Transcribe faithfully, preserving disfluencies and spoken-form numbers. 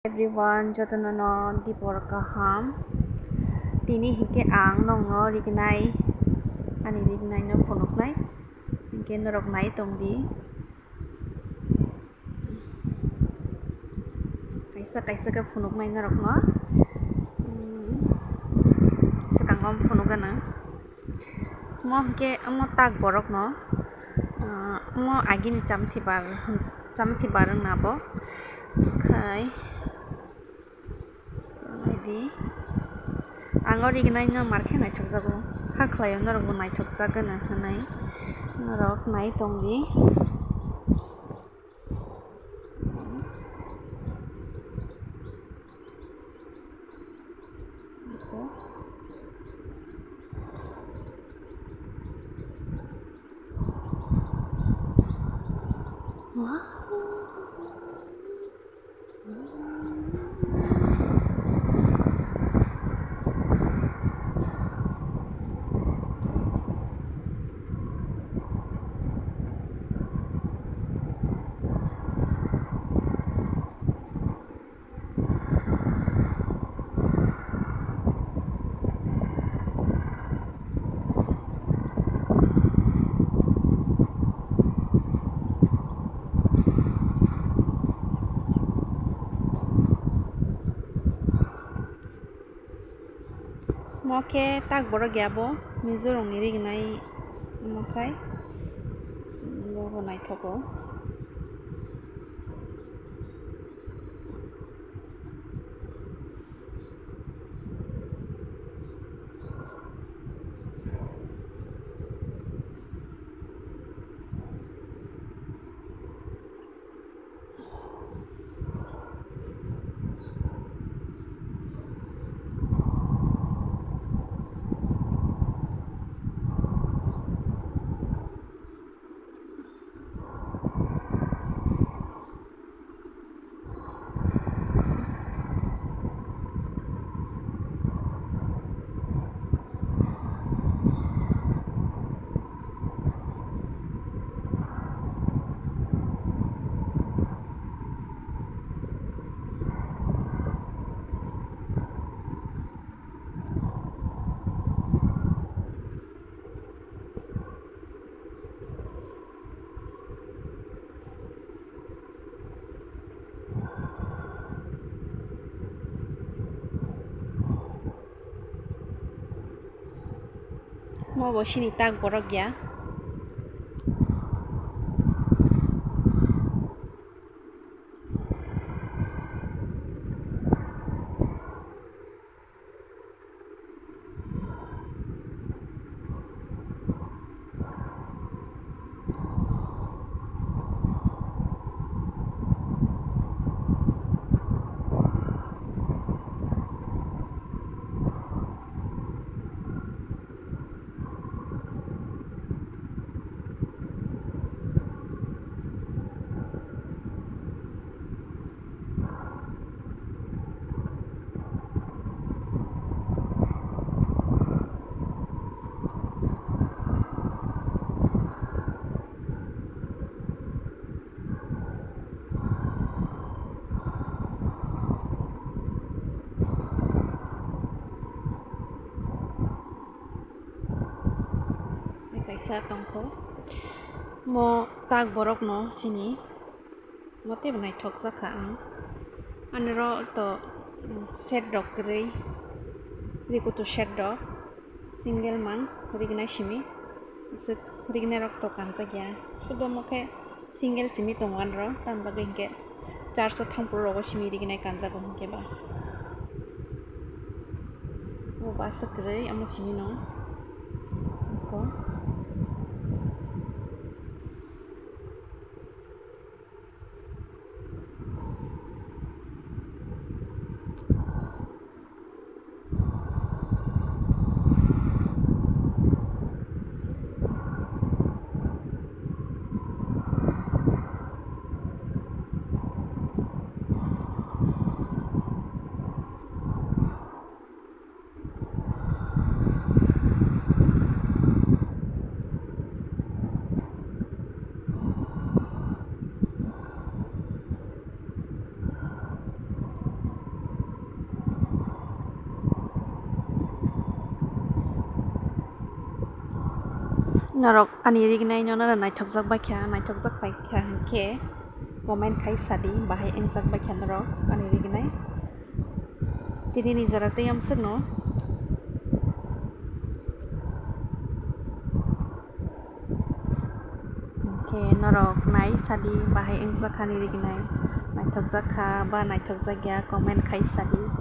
Everyone, jotono no dipor kaham. Tini hinkhe ang nongno rignai, ani rignai no phunuknai. Hinkhe norok nai tongdi. Kaisa kaisa khe phunuknai norokno. Hmm. Swkango phunukgano. Omo hinkhe omo tak borokno, ah, omo agini chamthibar, chamthibar wngna bo. Khai naidi. Ang o rignaino mar khe naithokjago. Kha khlaio norokbo naithokjagano hwnwi norok nai tongdi. Omo khe tak borok ya bo, Mizo rokni rignai omo khai bobo naithogo. Omo bo sini tak borok ya. Tei kaisa tongkho, mo tak borokno sini. Mo teibo naithok jakha ang. Anoro to, mm, set rok kwrwi, rikutu set rok, single mang rignai simi, swk rignai rok to kanjak ya. Sudo mo khe single simi tongo anoro, tamni bagwi hinkhe charso thangphuru rogo simi rignai kanjago hinkhe ba. Bo bwswk kwrwi omo simi no. Norok ani rignai no nara naithokjak baikha, naithokjak baikha hinkhe comment khai sadi, bahai wngjak baikha norok ani rignai. Tini ni jora tei amswkno. Hinkhe norok nai sadi, bahai wngjak kha ani rignai, naithokjak kha ba naithokjak ya, comment khai sadi.